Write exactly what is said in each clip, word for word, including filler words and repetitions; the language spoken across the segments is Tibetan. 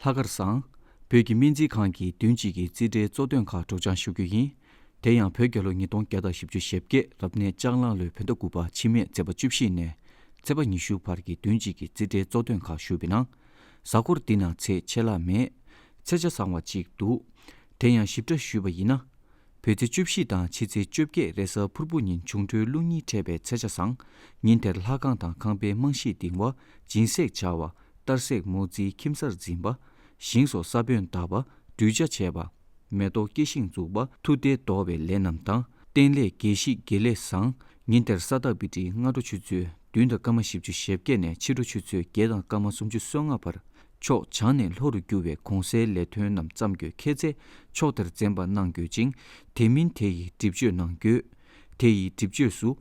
ལྷག་དཀར་བཟང་། བོད་ཀྱི་སྨན་རྩིས་ཁང་གི་བདུན་གཅིག་གི་རྩིས་ཁྲའི་གཙོ་དོན་ཁག་སྒྲོག་སྦྱང་ཞུ་རྒྱུ་ཡིན། དེ་ཡང་བོད་རྒྱལ་ལོ་ཉིས་སྟོང་བརྒྱ་དང་བཞི་བཅུ་ཞེ་བརྒྱད་རབ་གནས་ལྕགས་གླང་ལོའི་བོད་ཟླ་དགུ་པ་ཕྱི་མའི་ཚེས་པ་བཅུ་བཞི་ནས་ཚེས་པ་ཉི་ཤུ་བར་གྱི་བདུན་གཅིག་གི་རྩིས་ཁྲའི་གཙོ་དོན་ཁག་ཞུས་པའི་ནང་། གཟའ་འཁོར་འདི་ནང་ཚེས་ཆད་ལྷག་མེད། ཚེས་ཆ་བཟང་བ་གཅིག་འདུག་དེ་ཡང་ཞིབ་ཕྲ་ཞུས་པ་ཡིན་ན། བོད་ཚེས་བཅུ་བཞི་དང་ཕྱི་ཚེས་བཅོ་བརྒྱད་རེས་གཟའ་ཕུར་བུ་ཉིན་འབྱུང་འཕྲོད་ཀླུ་གཉིས་འཕྲད་པའི་ཚེས་ཆ་བཟང་། ཉིན་དེར་ལྷ་ཁང་དང་ཁང་པའི་རྨང་གཞི་འདིང་བ། སྦྱིན་སྲེག་བྱ་བ། གཏར་སྲེག་མོ་རྩིས་ཁྱིམ་གསར་འཛིན་པ། ཞིང་སོགས་ས་བོན་བཏབ་པ། སྒྲུས་བྱ་བྱས་པ། མེ་ཏོག་སྐྱེ་ཤིང་འཛུགས་པ། མཐུ་སྟེ་འདོགས་པའི་ལས་རྣམས་དང་། རྟེན་ལས་རྒྱལ་བཞི་དགེ་ལེགས་བཟང་། ཉིན་དེར་ས་བདག་བི་ཏྲི་སྔ་དྲོ་ཆུ་ཚོད་བདུན་དང་སྐར་མ་བཞི་བཅུ་ཞེ་བརྒྱད་ནས་ཕྱི་དྲོ་ཆུ་ཚོད་བརྒྱད་དང་སྐར་མ་སུམ་ཅུ་སོ་ལྔ་བར། ཕྱོགས་བྱང་ནས་ལྷོ་རུ་རྒྱུ་བའི་གོང་གསལ་ལས་དོན་རྣམས་བརྩམས་དགོས་ཁེལ་ཚེ། ཕྱོགས་དེར་འཛེམ་པ་གནང་དགོས་ཅིང་། དེ་མིན་དེ་ཡི་སྒྲིབ་གཅོད་གནང་དགོས། དེ་ཡི་སྒྲིབ་གཅོད་སུ།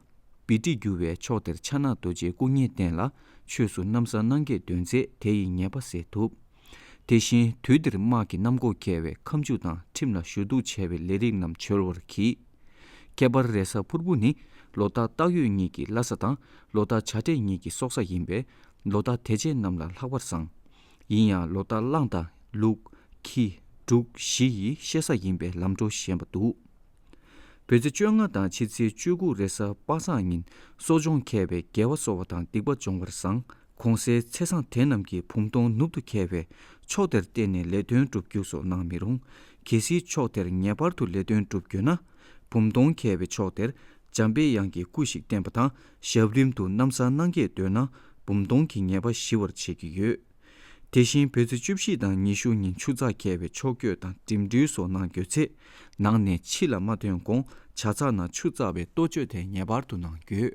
བི་ཏྲི་རྒྱུ་བའི་ཕྱོགས་དེར་ཕྱག་ན་རྡོ་རྗེའི་སྐུ་བརྙན་བསྟན་ལ། ཆོས་སུ་གནམ་ས་སྣང་གས་འདོན་ཚེ་དེ་ཡི་ཉེས་པ་སེལ་ཐུབ། དེ་བཞིན་དུས་འདིར་དམག་གི་གནམ་སྒོ་བརྒལ་བའི་ཁ་མཆུ་དང་ཁྲིམས་ལ་ཞུ་གཏུག་བྱས་པའི་ལས་རིགས་རྣམས་འཆོལ་བར་གྱིས། ཁྱད་པར་རེས་གཟའ་ཕུར་བུ་ནི་ལོ་རྟགས་སྟག་ཡོས་གཉིས་ཀྱི་བླ་གཟའ་དང་ལོ་རྟགས་བྱ་སྤྲེལ་གཉིས་ཀྱི་སྲོག་གཟའ་ཡིན་པས་ལོ་རྟགས་དེ་ཅན་རྣམས་ལ་ལྷག་པར་བཟང་། ཡིན་ཡང་ལོ་རྟགས་གླང་དང་ལུག་ཁྱི། འབྲུག་བཞི་ཡི་གཤེད་གཟའ་ཡིན་པས་ལམ་འགྲོ་ཞན་པ་འདུག་བོད་ཚེས་བཅོ་ལྔ་དང་ཕྱི་ཚེས་བཅུ་དགུ་རེས་གཟའ་པ་སངས་ཉིན་གསོ་སྦྱོང་མཁས་པས་དགེ་བ་གསོ་བ་དང་སྡིག་པ་སྦྱོང་བར་བཟང་། གོང་གསལ་ཚེས་བཟང་དེ་རྣམས་ཀྱིས་བུམ་སྟོང་ནུབ་ཏུ་འཁེལ་བས་ཕྱོགས་དེར་བརྟེན་ནས་ལས་དོན་སྒྲུབ་རྒྱུ་སོགས་གནང་མི་རུང་། གལ་སྲིད་ཕྱོགས་དེར་ངེས་པར་དུ་ལས་དོན་སྒྲུབ་དགོས་ན། བུམ་སྟོང་འཁེལ་བའི་ཕྱོགས་དེར་འཇམ་པའི་དབྱངས་ཀྱི་སྐུ་ཞིག་བསྟན་པ་དང་ཞབས་རིམ་དུ་གནམ་ས་སྣང་གས་འདོན་ན་བུམ་སྟོང་གི་ཉེས་པ་ཞི་བར་བྱེད་ཀྱི་ཡོད། དེ་བཞིན་བོད་ཚེས་བཅུ་བཞི་དང་ཉི་ཤུ་ཉིན་ཆུ་ཚགས་འཁེལ་བའི་ཕྱོགས་བསྐྱོད་དང་འགྲིམ་འགྲུལ་སོགས་གནང་དགོས་ཚེ། ནང་ནས་ཕྱི་ལ་མ་ཐོན་གོང་བྱ་ཚགས་ནང་ཆུ་བཙགས་པའི་ལྟོ་སྤྱོད་དེ་ངེས་པར་དུ་གནང་དགོས།